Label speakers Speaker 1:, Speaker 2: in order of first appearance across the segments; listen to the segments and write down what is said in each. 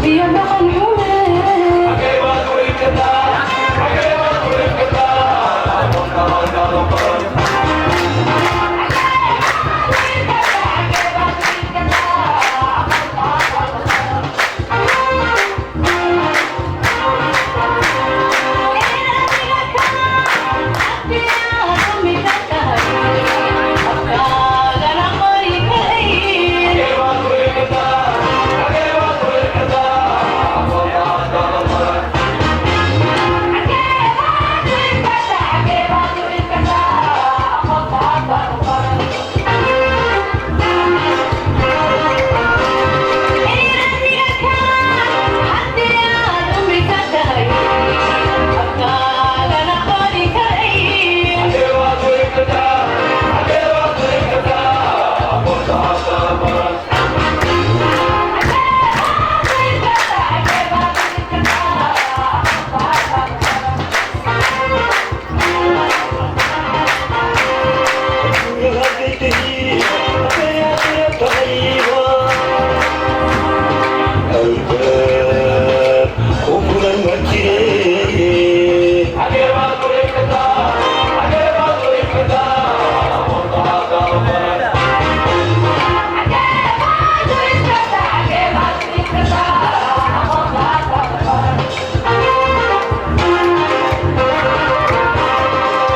Speaker 1: Iyo dhaqan xume.
Speaker 2: Albaab ku furan ma jire.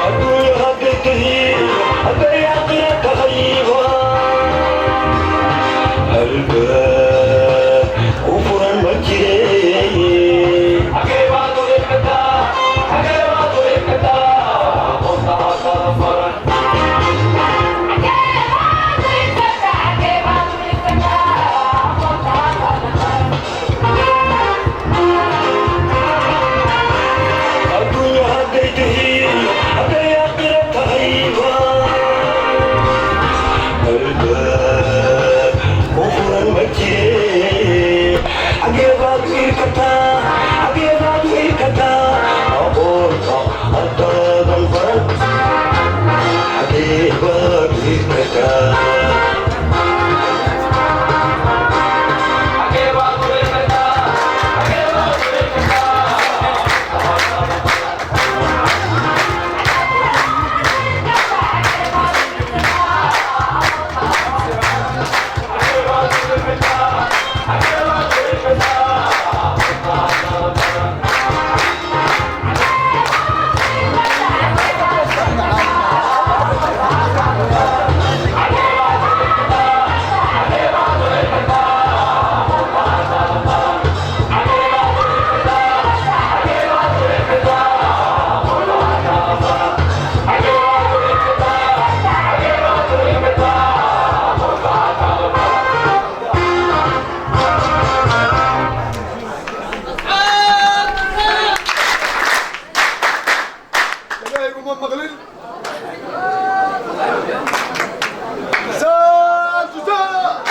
Speaker 2: Adduunyo hadday tahay, hadday aakhira tahayba, albaab ku furan ma jire. Adduunyo hadday tahay, hadday aakhira tahayba, albaab ku furan ma jire. Xagee baad u irkataa? Xagee baad u irkataa aqoonta haddaadan baran? Xagee baad u irkataa?
Speaker 3: Ilaahay uma maqlin. Saatu saa.